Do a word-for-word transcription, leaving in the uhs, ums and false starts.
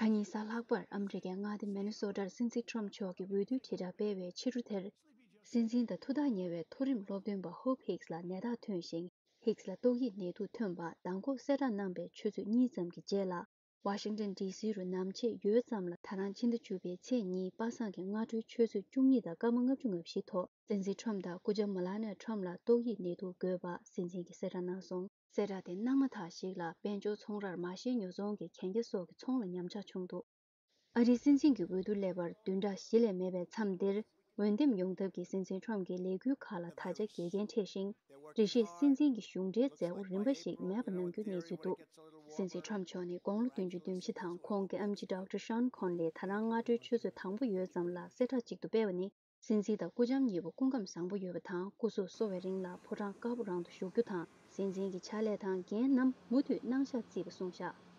ཁ་ཉིན་གཟའ་ལྷག་པར་ཨ་མི་རི་ཀའི་མངའ་སྡེ་མི་ནི་སོ་ཊར་སྲིད་འཛིན་ཊམ་མཆོག་གིས་འོས་བསྡུའི་དྲིལ་བསྒྲགས་སྤེལ་བའི་ཕྱི་དྲོ་དེར། སྲིད་འཛིན་དང་ཐུགས་ཐག་ཉེ་བའི་མཐོ་རིམ་སློབ་སྟོན་པ་ཧོབ་ཧིགས་ལ་ནད་རྟགས་ཐོན་ཞིང་། ཧིགས་ལ་ཏོག་དབྱིབས་ནད་དུག་ཐོན་པ་མདང་དགོང་གསལ་བསྒྲགས་གནང་པའི་ཆུ་ཚོད་གཉིས་ཙམ་གྱི་རྗེས་ལ། ཝ་ཤིང་ཊོན་ཌི་སི་རུ་ནམ་ཕྱེད་ཡོལ་ཙམ་ལ། ད་རང་ཕྱི་ཟླ་བཅུ་པའི་ཚེས་གཉིས་པ་སངས་ཀྱི་སྔ་དྲོའི་ཆུ་ཚོད་བཅུ་གཉིས་དང་སྐར་མ་ལྔ་བཅུ་ང་བཞི་ཐོག་སྲིད་འཛིན་ཊམ་དང་སྐུ་ཞབས་མེ་ལ་ནི་ཡ་ཊམ་ལ་ཏོག་དབྱིབས་ནད་དུག་འགོས་པ་སྲིད་འཛིན་གྱིས་གསལ་བསྒྲགས་གནང་སོང་། གསལ་བསྒྲགས་དེ་གནང་མ་ཐག་ཞིག་ལ་དཔལ་འབྱོར་ཚོང་རར་མ་ཤེས་ཉོ་ཚོང་གི་གན་རྒྱ་སོགས་ཀྱི་ཚོང་ལ་ཉམས་ཆག་བྱུང་འདུག་ཨ་རིའི་སྲིད་འཛིན་གྱི་འོས་བསྡུ་སླེབས་པར་བདུན་ཕྲག་བཞི་ལས་མེད་པའི་མཚམས་འདིར། འོས་འདེམས་ཡོང་ཐབས་ཀྱི་སྲིད་འཛིན་ཊམ་གྱི་ལས་འགུལ་ཁག་ལ་ད་ཆ་འགལ་རྐྱེན་འཕྲད་ཤིང་། འགྲེལ་བཤད་སྲིད་འཛིན་གྱི་གཞུང་འབྲེལ་མཛད་སྒོ་རིམ་པ་ཞིག་མེད་པ་གནང་རྒྱུའི་གནས་ཚུལ་འདུག་སྲིད་འཛིན་ཊམ་མཆོག་ནི་དགུང་ལོ་བདུན་ཅུ་དོན་བཞི་དང་ཁོང་གི་ཨམ་ཆི་ཌོག་ཊར་ཤོན་ཁོན་ལི་ད་རང་སྔ་དྲོའི་ཆུ་ཚོད་དང་པོ་ཡོལ་ཙམ་ལ་གསལ་བསྒྲགས་གཅིག་ཏུ་སྤེལ་བ་ནི། སྲིད་འཛིན་དང་སྐུ་ལྕམ་གཉིས་པོ་སྐུ་ཁམས་བཟང་པོ་ཡོད་པ་དང་། སྐུ་གཟུགས་གསོ་བའི་རིང་ལ་ཕོ་བྲང་དཀར་པོ་རང་དུ་བཞུགས་རྒྱུ་དང་། སྲིད་འཛིན་གྱི་ཕྱག་ལས་དང་འགན་རྣམས་མུ་མཐུད་གནང་ཤག་བརྩིས་པ་གསུངས་བཞག